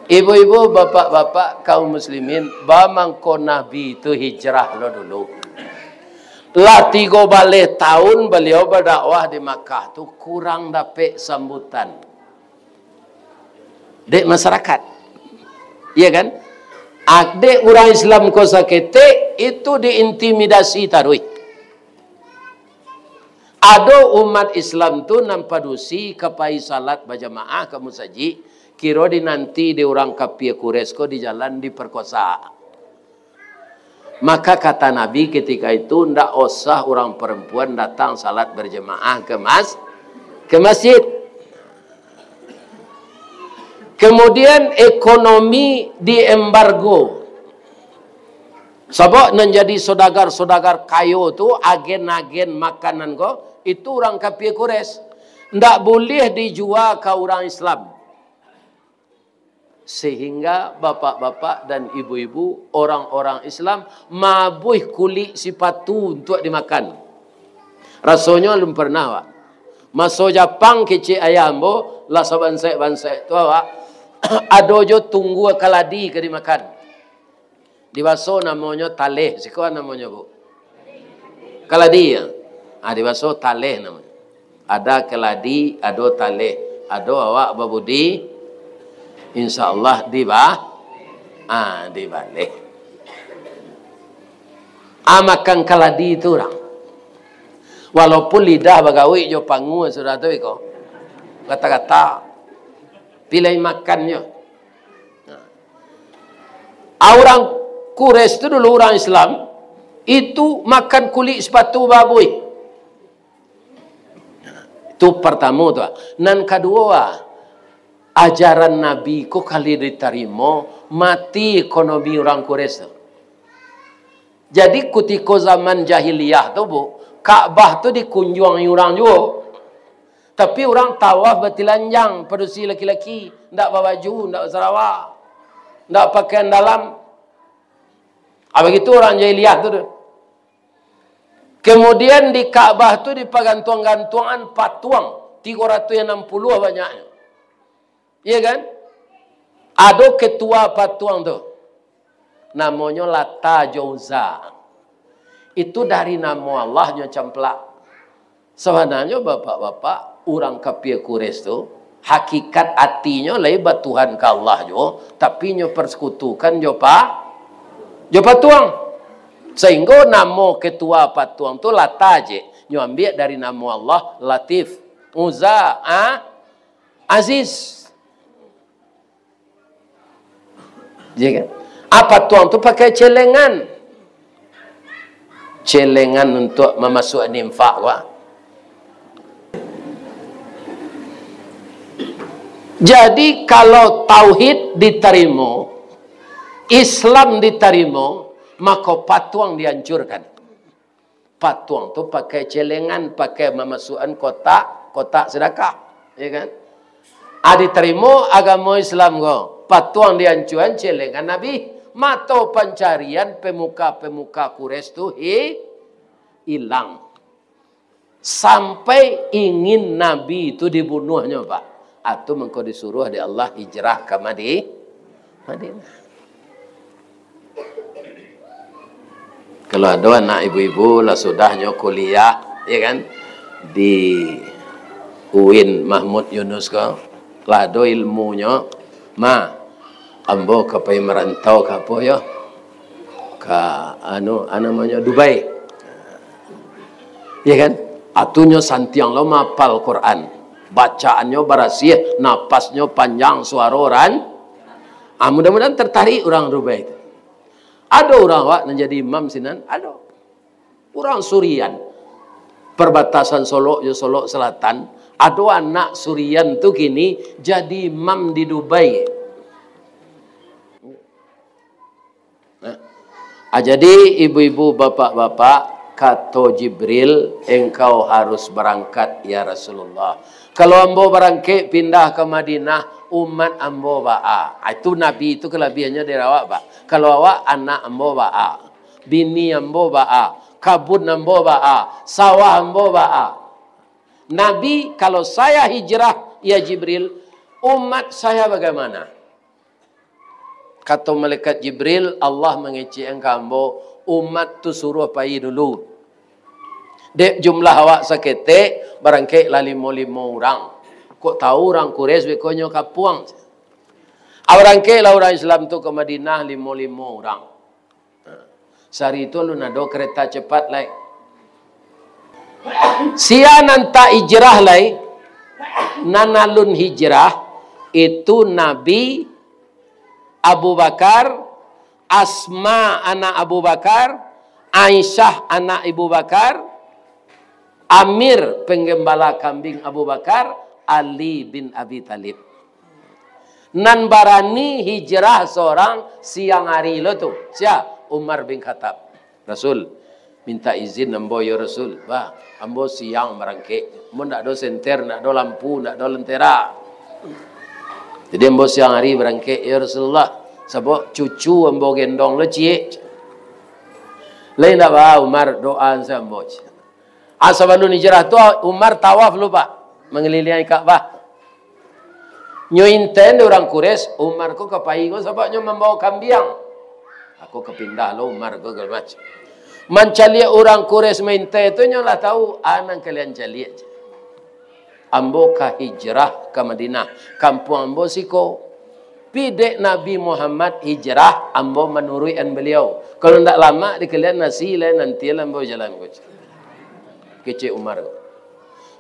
ibu-ibu, bapak-bapak, kaum muslimin, ba mangko Nabi tu hijrah lo dulu. Lah tigo baleh tahun baliau badakwah di Makkah tu, kurang dapek sambutan dek masyarakat. Iya kan? Ah, dek urang Islam ko saketek, itu diintimidasi taruih. Ado umat Islam tu nan padusi ka pai salat bajamaah ka musajik, kiro dinanti dek urang kapia Quraisy ko di jalan, diperkosa. Maka kata Nabi ketika itu, "Ndak usah urang perempuan datang salat berjamaah ke mas-, ke masjid." Kemudian ekonomi diembargo. Sabab nan jadi saudagar-saudagar kayo tu, agen-agen makanan ko, itu urang kapia Quraisy. Ndak buliah dijua ka urang Islam. Sehingga bapak-bapak dan ibu-ibu, orang-orang Islam mabuih kulik sipatu untuak dimakan. Rasonyo alun pernah, Pak. Maso Japang, kecek ayah ambo, lah sabansaik-bansaik tu, Pak, ado jo tunggua kaladi ka dimakan. Di Baso namonyo taleh, siko namonyo, Bu? Kaladi, ya? Ah, di Baso taleh namonyo. Ada kaladi, ado taleh. Ado awak babudi, insya Allah diba-, ah, dibaleh. Ah, makan kaladi tu urang. Walaupun lidah bagawik jo pangua sudah tu iko. Kata-kata. Pilih makan jo. Nah. Ah, urang Quraisy tu dulu urang Islam, itu makan kulik sipatu babuih. Itu partamo tu. Nan kaduo, ah, ajaran Nabi ko kali ditarimo, mati ekonomi urang Quraisy tu. Jadi, kutiko zaman jahiliah tu, Bu, Ka'bah tu dikunjuangi urang juo. Tapi urang tawaf batilanjang, padusi laki-laki, ndak babaju, ndak basarawa, ndak pakaian dalam. Ah, bagitu urang jahiliah tu, tu. Kemudian di Ka'bah tu dipagantuang-gantuangan patuang, tigo ratuih anam puluah banyaknyo. Iya kan? Ado ketua patuang tu. Namonyo Lata jo Uzza. Itu dari namo Allah nyo camplak. Sabananyo, bapak-bapak, urang kapia Quraisy tu, hakikat atinyo lai batuhan ka Allah juo, tapi nyo persekutukan jo pa-, jo patuang. Sahinggo namo ketua patuang tu Lata je, nyo ambiak dari namo Allah, Latif. Uzza, a-, Aziz. Ya kan? Ah, patuang tu pakai celengan. Celengan untuk mamasuak infak, wak. Jadi, kalau tauhid ditarimo, Islam ditarimo, mako patuang dihancurkan. Patuang tu pakai celengan, pakai mamasuakan kotak, kotak sedekah, ya kan? Ah, ditarimo agamo Islam ko, patuang diancuan, celengan Nabi. Mato pancarian pemuka-pemuka Quraisy tu hi-, ilang. Sampai ingin Nabi tu dibunuahnyo, Pak. Atu mangko disuruah dek Allah hijrah ka Madi-, Madinah. Kalau ado anak ibu-ibu lah sudahnyo kuliah, ya kan, di UIN Mahmud Yunus ko, lah ado ilmunyo, "Ma, ambo ka pai marantau ka apo yo? Ka, anu, a namonyo, Dubai." Ya kan? Atunyo santiang lo maapal Quran. Bacaannyo barasiah, napasnyo panjang, suaro ran-, ah, mudah-mudahan tertarik urang Dubai tu. Ado urang awak nan jadi imam sinan? Ado. Urang Surian. Perbatasan Solok jo Solok Selatan. Ado anak Surian tu kini jadi imam di Dubai. Nah. Ah, jadi, ibu-ibu, bapak-bapak, kato Jibril, "Engkau harus berangkat, ya Rasulullah." "Kalau ambo barangkek pindah ka Madinah, umat ambo baa?" Ah, itu Nabi itu kalabiahannyo dari awak, Pak. "Kalau awak, anak ambo baa? Bini ambo baa? Kabun ambo baa? Sawah ambo baa?" Nabi, "Kalau saya hijrah, ya Jibril, umat saya bagaimana?" Kato malaikat Jibril, "Allah mangecek ka ambo, umat tu suruah pai dulu. Dek jumlah awak saketek, barangkek lah limo-limo urang. Kok tahu urang Quraisy beko nyo kapuang." Ah, barangkek lah urang Islam tu ka Madinah limo-limo urang. Sahari tu alun ado kereta cepat lai. Sia nan tak hijrah lai, nan alun hijrah, itu Nabi, Abu Bakar, Asma anak Abu Bakar, Aisyah anak Abu Bakar, Amir penggembala kambing Abu Bakar, Ali bin Abi Thalib. Nan barani hijrah sorang siang hari lo tu, sia? Umar bin Khattab. "Rasul, minta izin ambo, yo Rasul. Bah, ambo siang barangkek. Ambo ndak ado senter, ndak ado lampu, ndak ado lentera. Jadi ambo siang hari barangkek, yo Rasulullah. Sabab cucu ambo gendong lo ciek." "Lai ndak baa, Umar, doaan sa ambo." Ah, sabalun hijrah tu, Umar tawaf lo, Pak, mangililiangi Ka'bah. Nyo intai dek urang Quraisy, Umar ko ka pai ko sabab nyo mambawa kambiang. Aku ka pindah lo Umar ko, sagalo macam. Mancaliak urang Quraisy maintai tu, nyo lah tahu, "A nan kalian caliak?" "Ambo ka hijrah ka Madinah, kampuang ambo siko. Pi dek Nabi Muhammad hijrah, ambo manuruikan baliau. Kalau ndak lamak di kalian nasi, lai nanti lah ambo jalan ko." Kecek Umar ko.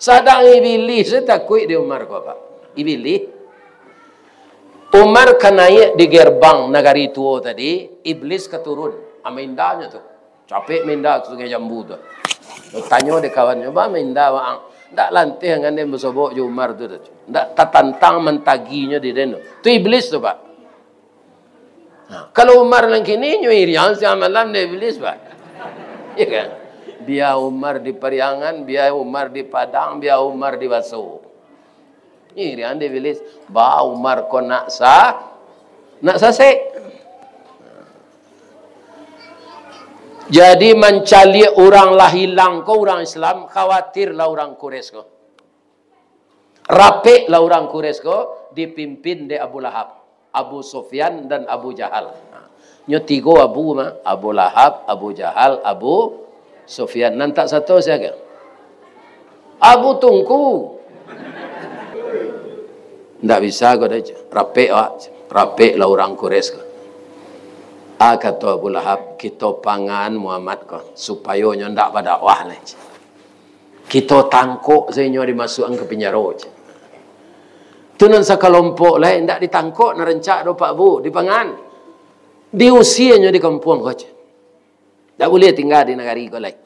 Sadang Ibilih se takuik di Umar ko, Pak. Ibilih. Umar ka naiak di gerbang nagari tuo tadi, Iblis ka turun. Ama indanyo tu. Capek mainda ka Sungai Jambu tu. Tanyo dek kawannyo, "Baa mainda waang?" "Ndak lanteh angan den basobok jo Umar tu doh. Ndak tatantang mantaginyo di den tu." Tu Iblis tu, Pak. Nah, kalau Umar nan kini, nyo iriang siang malam dek Iblis, Pak. Ya kan? Bia Umar di Pariangan, bia Umar di Padang, bia Umar di Baso. Iriang dek Iblis, "Baa Umar ko nak sa-, nak sasek." Jadi, mancaliak urang lah ilang ko urang Islam, khawatir lah urang Quraisy ko. Rapek lah urang Quraisy ko, dipimpin dek Abu Lahab, Abu Sufyan, dan Abu Jahal. Nyo tigo Abu mah, Abu Lahab, Abu Jahal, Abu Sufyan. Nan tak sato sia ko? Abu Tungku. Ndak bisa ko doh, rapek awak, rapek lah urang Quraisy ko. Ah, kato Abu Lahab, "Kito pangan Muhammad ko, supayo nyo ndak badakwah lai. Kito tangkok sajo inyo dimasuakan ka pinjaro." Tu nan sakalompok lai, ndak ditangkok, nan rancak doh, Pak Bu, dipangan. Diusianyo di kampuang ko. Ndak buliah tingga di nagari ko lai.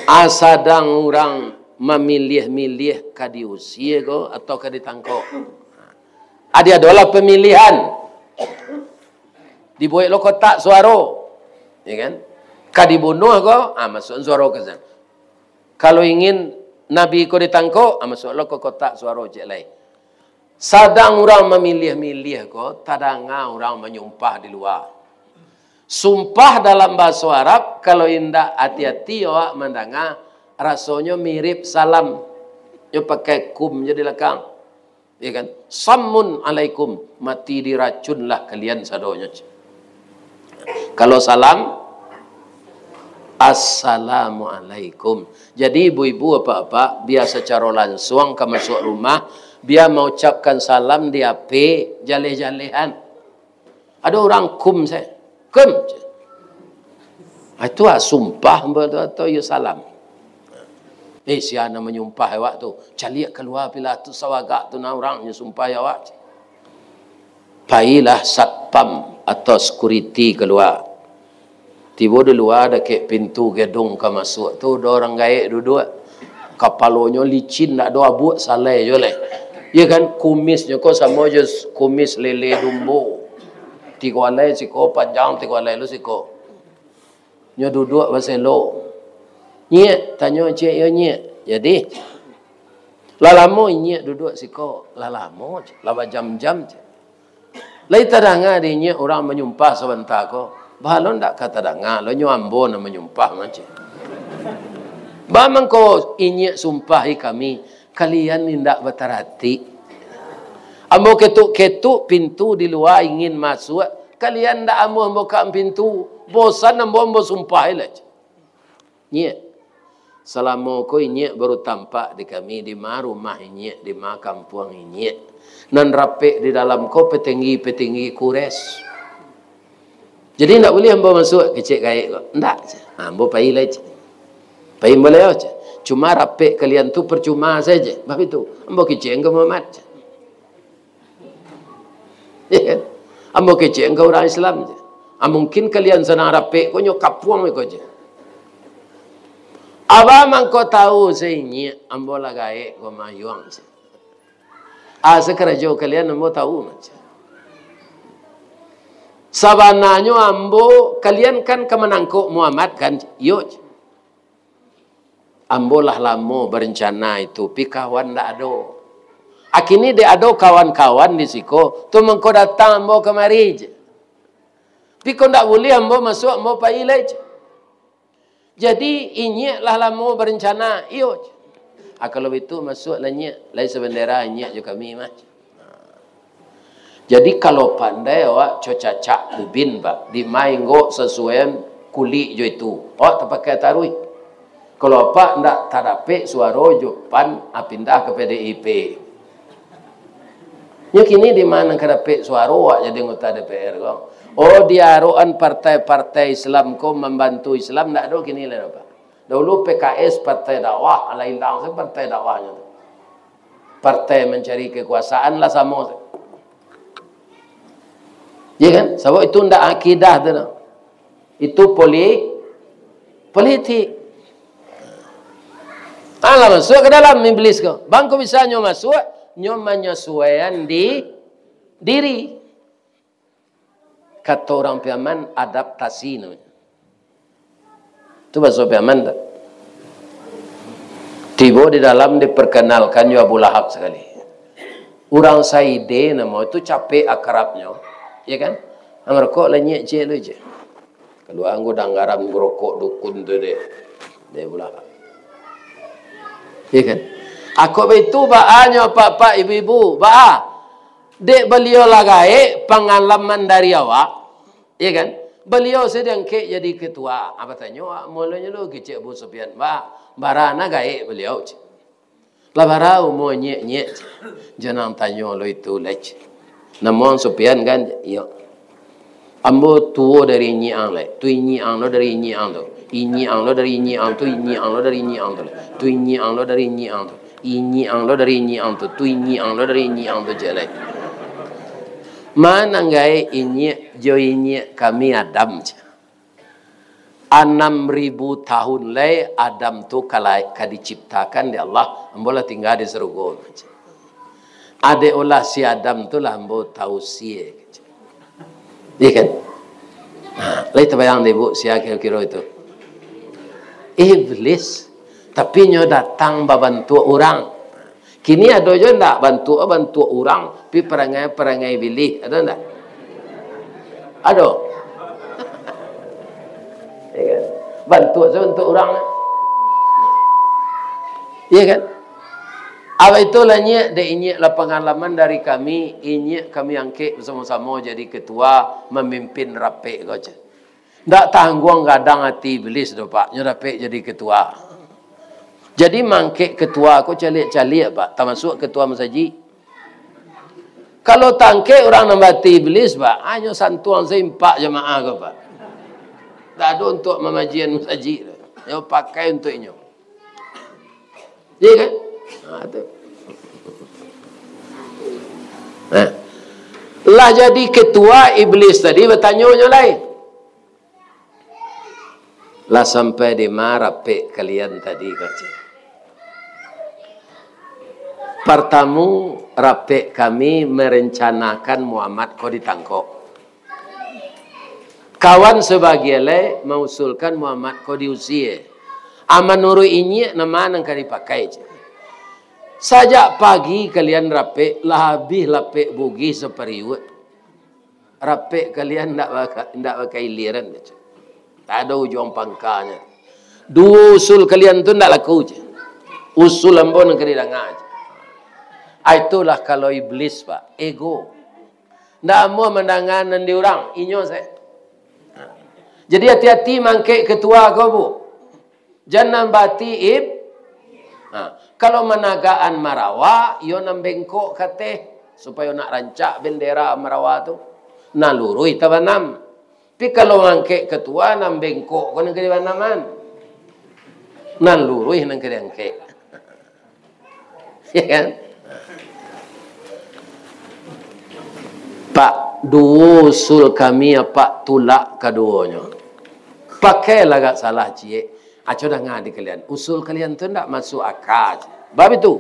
Ah, sadang urang mamiliah-miliah ka diusia ko atau ka ditangkok. Adi adolah pamilihan. Dibuek lo kotak suaro. Ya kan? Ka dibunuah ko, ah, masuakan suaro ka sinan. Kalau ingin Nabi ko ditangkok, ah, masuaklah ka kotak suaro ciek lai. Sadang urang mamiliah-miliah ko, tadanga urang manyumpah di lua. Sumpah dalam bahaso Arab, kalau indak ati-ati awak mandanga, rasonyo mirip salam. Nyo pakai kum jo di lakang. Ya kan? "Sammun alaikum, mati diracunlah kalian sadonyo." Kalau salam, "Assalamualaikum." Jadi, ibu-ibu, apak-apak, bia sacaro lansuang ka masuak rumah, bia maucapkan salam di H P, jaleh-jalehan. Ado urang kum se, "Kum," ce. Ah, itu ah sumpah ambo tu, atau iyo salam. "Eh, sia nan manyumpah awak tu, caliak kalua pilah tu, sawagak tu nah urang nyo sumpah awak," ce. Pailah satpam atau security kalua. Tibo di lua dakek pintu gedung ka masuak tu, ado urang gaek duduak. Kapalonyo licin, ndak ado abuak salai juo lai. Iyo kan, kumisnyo ko samo jo kumis lele dumbo. Tigo alai siko panjang, tigo alai lo siko. Nyo duduak baselo. "Nyiak," tanyo ciek iyo, "Nyiak, jadi lah lamo Inyiak duduak siko?" "Lah lamo," ce, "lah bajam-jam," ce. "Lai tadanga di Inyiak urang manyumpah sabanta ko?" "Baa lo ndak ka tadanga lo, nyo ambo nan manyumpah mah," ce. "Baa mangko Inyiak sumpahi kami, kalian indak bataratik. Ambo ketuk-ketuk pintu di lua ingin masuak, kalian ndak amuah mambukak pintu. Bosan ambo, ambo sumpahi lah," ce. "Nyiak, salamo ko Inyiak baru tampak di kami, di ma rumah Inyiak, di ma kampuang Inyiak. Nan rapek di dalam ko patenggi-patenggi Quraisy. Jadi, ndak buliah ambo masuak," kecek gaek ko. "Ndak," ce. "Ha, ambo pai lai," ce. "Pai ambo lai," ce. "Cuma rapek kalian tu percuma saja." "Baitu, ambo kecek ka Muhammad," ce. Iyo kan? "Ambo kecek ka urang Islam," ce. "Ah, mungkin kalian sadang rapek ko, nyo kapuang ko," ce. "Baa mangko tahu se Inyiak, ambo lah gaek ko mayuang," ce. "Ah, sakarajo kalian ambo tahu mah," ce. "Sabananyo ambo, kalian kan ka manangkok Muhammad kan?" "Iyo," ce. "Ambo lah lamo barencana itu, pi kawan ndak ado. Akini dek ado kawan-kawan di siko, tu mangko datang ambo kamari," ce. "Pi ko ndak buliah ambo masuak, ambo pai lai," ce. "Jadi, Inyiak lah lamo barencana?" "Iyo," ce. "Ah, kalau baitu, masuaklah Inyiak, lai sabandera Inyiak jo kami mah," ce. Jadi, kalau pandai awak co cacak ubin, Pak, di ma inggok sasuaian kulik jo itu, awak tapakai taruih. Kalau apak ndak tadapek suaro jo pan, ah, pindah ka P D I P. Nyo kini di ma nan ka dapek suaro awak jadi anggota D P R ko? Oh, di arokan partai-partai Islam ko mambantu Islam, ndak ado kini lai, Pak. Dahulu P K S partai dakwah, alah ilang se partai dakwahnyo tu. Partai mancari kekuasaan lah samo. Iya kan? Sabab itu ndak akidah tu, nah. Itu poli-, politik. Alah masuak ka dalam iblis ko. Bangko bisa nyo masuak, nyo manyasuaian di diri. Kato urang Piaman, adaptasi namonyo. Tu bahaso Piaman tu. Tibo di dalam, diperkenalkan jo Abu Lahab sakali. Urang Saide namo tu, capek akrabnyo, ya kan? Nah, marokok lah nyiak ciek tu je. Kalua anggo danggaran rokok dukun tu dek, dek Abu Lahab. Ya kan? Akok baitu baa nyo, apak-apak, ibu-ibu, baa? Dek baliau lah gaek pangalaman dari awak, ya kan? Baliau se diangkek jadi ketua. Ah, batanyo awak mulonyo lo kecek Abu Sufyan, "Ba, bara na gaek baliau?" cek. "Lah bara umua nyiak-nyiak?" cek. Jan ang tanyo lo itu lai, cek. "Namo ang Sufyan kan?" cek. "Iyo." "Ambo tuo dari inyiak ang lai. Tu inyiak ang lo dari inyiak ang tu. Inyiak ang lo dari inyiak ang tu, inyiak ang lo dari inyiak ang tu lai. Tu inyiak ang lo dari inyiak ang tu. Inyiak ang lo dari inyiak ang tu. Tu inyiak ang lo dari inyiak ang tu," cek lai. "Ma nan gaek inyiak jo inyiak kami Adam?" cek. "Anam ribu tahun lai Adam tu ka lai-, ka diciptakan dek Allah, ambo lah tingga di sarugo," cek. "Adek ulah si Adam tu lah ambo tausie," cek. Iya kan? Nah, lai tabayang dek ibu sia kiro-kiro itu? Iblis, tapi nyo datang babantuak urang. Kini ado jo ndak bantuak, bantuak urang, tapi parangai-parangai iblih, ado ndak? Ado. Ya kan? Bantuak sabantuak urang. Iya kan? Apa itulah nyiak, dek inyiak lah pangalaman dari kami, inyiak kami angkek basamo-samo jadi ketua, mamimpin rapek ko, ceh. Ndak tangguang gadang ati Iblis tu, Pak. Nyo dapek jadi ketua. Jadi, mangkek ketua ko caliak-caliak, Pak. Tamasuak ketua masajik. Kalau tangkek urang nan baati Iblis, Pak, hanyo santuang saimpak jamaah ko, Pak. Ndak ado untuak mamajian masajik tu. Nyo pakai untuak inyo. Iya kan? Nah, tu. Nah. Lah jadi ketua, Iblis tadi batanyo nyo lai. Lah sampai di ma rapek kalian tadi, kecek. Partamu, rapek kami merencanakan Muhammad ko ditangkok. Kawan sabagian lai mausulkan Muhammad ko diusie. A, manuruik inyiak, nan ma nan ka dipakai, cek. Sajak pagi kalian rapek, lah abih lapek bugih sapariuak. Rapek kalian ndak baka-, ndak bakailiran, cek. Tak ado ujuang pangkanyo. Duo usul kalian tu ndak laku, cek. Usul ambo nan ka didanga, cek. A, itulah kalau Iblis, Pak. Ego. Ndak amuah mandanga nan di urang, inyo se. Jadi, ati-ati mangkek ketua ko, Bu. Jan nan baati ib-, ha, kalau managaan marawa, iyo nan bengkok kateh, supayo nak rancak bendera marawa tu. Nan luruih tabanam. Tapi kalau mangkek ketua, nan bengkok ko nan ka dibanaman. Nan luruih nan ka diangkek. Ya kan? Pak, duo usul kami, Apak tulak kaduonyo. Pakailah agak salah ciek. Aco danga di kalian. Usul kalian tu ndak masuk aka. Bab itu,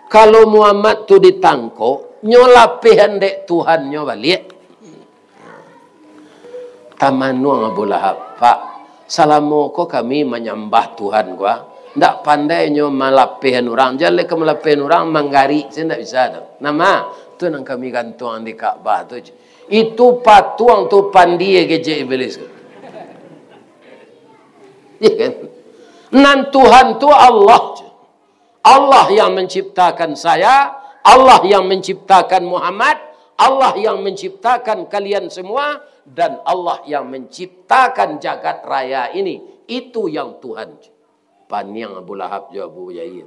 kalau Muhammad tu ditangkok, nyo lapehan dek Tuhannyo baliak. Tamanuang Abu Lahab, "Pak, salamo ko kami manyambah Tuhan ko, ah, ndak pandai nyo malapehan urang, jan lai ka malapehan urang, manggarik se ndak bisa tu. Nama? Tu nan kami gantuang di Ka'bah tu. Itu patuang tu pandie," kecek Iblis. Iya kan? Nan Tuhan tu Allah. Allah yang menciptakan saya, Allah yang menciptakan Muhammad, Allah yang menciptakan kalian semua, dan Allah yang menciptakan jagat raya ini. Itu yang Tuhan. Paniang Abu Lahab jo Abu Jahil.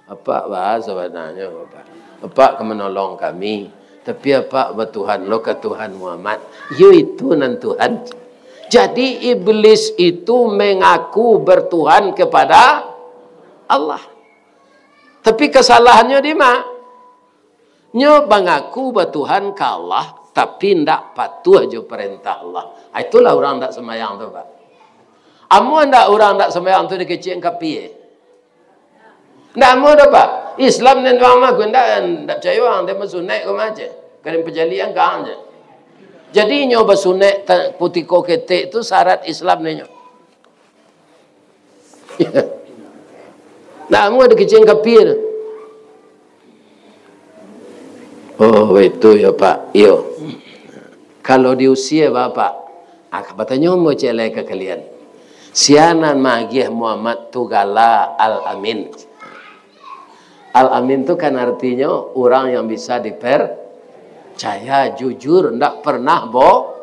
Apak ba sabananyo, Apak. Apak ka manolong kami, tapi Apak batuhan lo ka Tuhan Muhammad. Yo itu nan Tuhan. Jadi, iblis itu mengaku bertuhan kepada Allah. Tapi kasalahannyo di ma? Nyo mangaku batuhan ka Allah, tapi ndak patuah jo parentah Allah. Ah, itulah urang ndak sambayang tu, Pak. Amuah ndak urang ndak sambayang tu dikecek kapie? Ndak amuah doh, Pak. Islam den urang mah, ndak, ndak picayo ang, den basunaik ko mah je. Ka den pajalian ka ang je. Jadi, inyo basunaik ta-, kutiko ketek tu syarat Islam nyo. Nah, amuah dikecek kapie. Oh, baitu yo, Pak. Iyo. Kalau diusie, Bapak, ah, batanyo ambo cek lai ka kalian. Sia nan maagiah Muhammad tu gala Al-Amin. Al-Amin tu kan artinyo urang yang bisa dipercaya, jujur, ndak pernah bo-,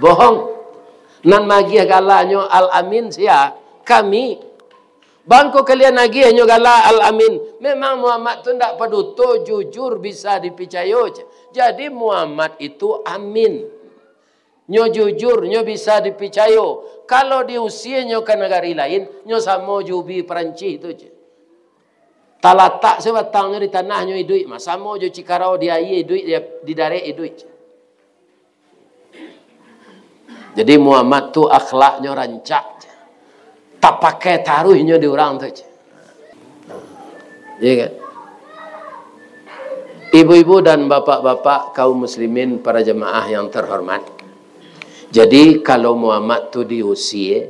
bohong. Nan maagiah galanyo Al-Amin sia? Kami. Bangko kalian agiahnyo gala Al-Amin. Memang Muhammad tu ndak paduto, jujur, bisa dipicayo. Jadi Muhammad itu amin. Nyo jujur, nyo bisa dipicayo. Kalau diusie nyo ka nagari lain, nyo samo jo ubi Perancih tu je. Talatak sabatangnyo di tanah, nyo iduik mah. Samo jo cikarau di aia iduik, di, di darek iduik. Jadi Muhammad tu akhlaknyo rancak. Tapakai taruihnyo di urang tu je. Iya kan? Ibu-ibu dan bapak-bapak, kaum muslimin, para jemaah yang terhormat. Jadi, kalau Muhammad tu diusie,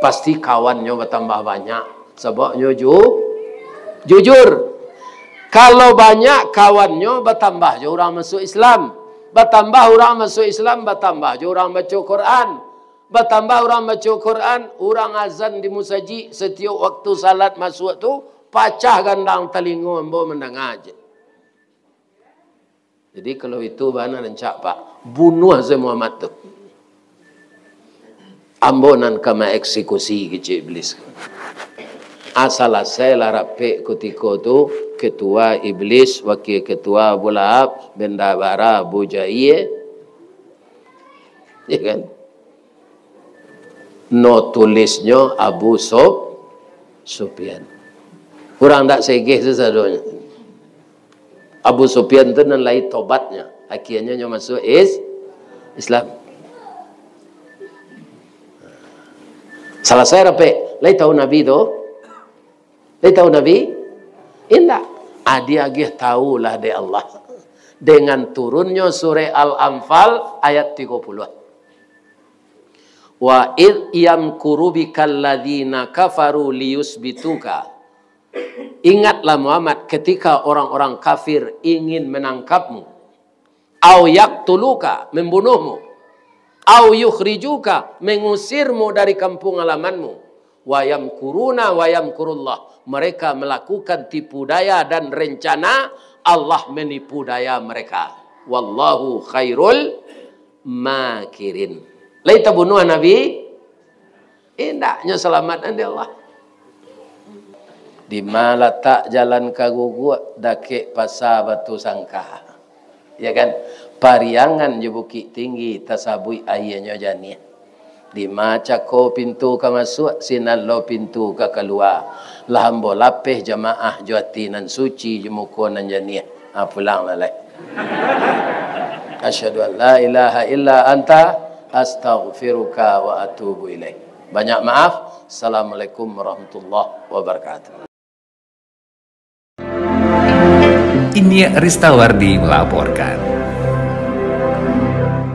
Pasti kawannyo batambah banyak, sabab nyo ju-, jujur. Kalau banyak kawannyo, batambah jo urang masuak Islam. Batambah urang masuak Islam, batambah jo urang baco Quran. Batambah urang baco Quran, urang azan di musajik, satiok waktu salat masuak tu, pacah gandang talingo ambo mandanga je. Jadi, kalau itu bana rancak, Pak, bunuah se Muhammad tu. Ambo nan ka maeksekusi kecek Iblis. Ah, salasai lah rapek kutiko tu, ketua Iblis, wakil ketua Abu Lahab, bendahara Abu Jahil. Ya kan? No tulisnyo Abu Suf-, Sufyan. Urang dak segeh tu sadonyo. Abu Sufyan tu nan lai tobatnyo. Akhianyo nyo masuak is-, Islam. Salasai rapek. Lai tahu Nabi tu? Lai tahu Nabi? Indak. Ah, diagiah tahulah dek Allah. Dengan turunnyo surah Al-Anfal ayat tigo puluah. "Wa idh yamkuru bikal ladzina kafaru liyusbituka." Ingatlah Muhammad, ketika orang-orang kafir ingin menangkapmu. "Au yaktuluka," membunuhmu. "Au yukhrijuka," mengusirmu dari kampung halamanmu. "Wa yamkuruna wa yamkurullah." Mereka melakukan tipu daya dan rencana, Allah menipu daya mereka. "Wallahu khairul makirin." Lai tabunuah Nabi? Indak, nyo salamaik dek Allah. Dima latak jalan ka Guguak, dakek Pasa Batu Sangka. Ya kan? Pariangan jo Bukik Tinggi, tasabuik ahianyo janiah. Dima cako pintu ka masuak, sinan lo pintu ka kalua. Lah ambo lapeh jamaah jo ati nan suci, jo muko nan janiah. Ha, pulanglah lai. Asyhadu an la ilaha illa anta, astaghfiruka wa atubu ilaik. Banyak maaf. Assalamualaikum warahmatullahi wabarakatuh. Inyiak Ristawardi melaporkan.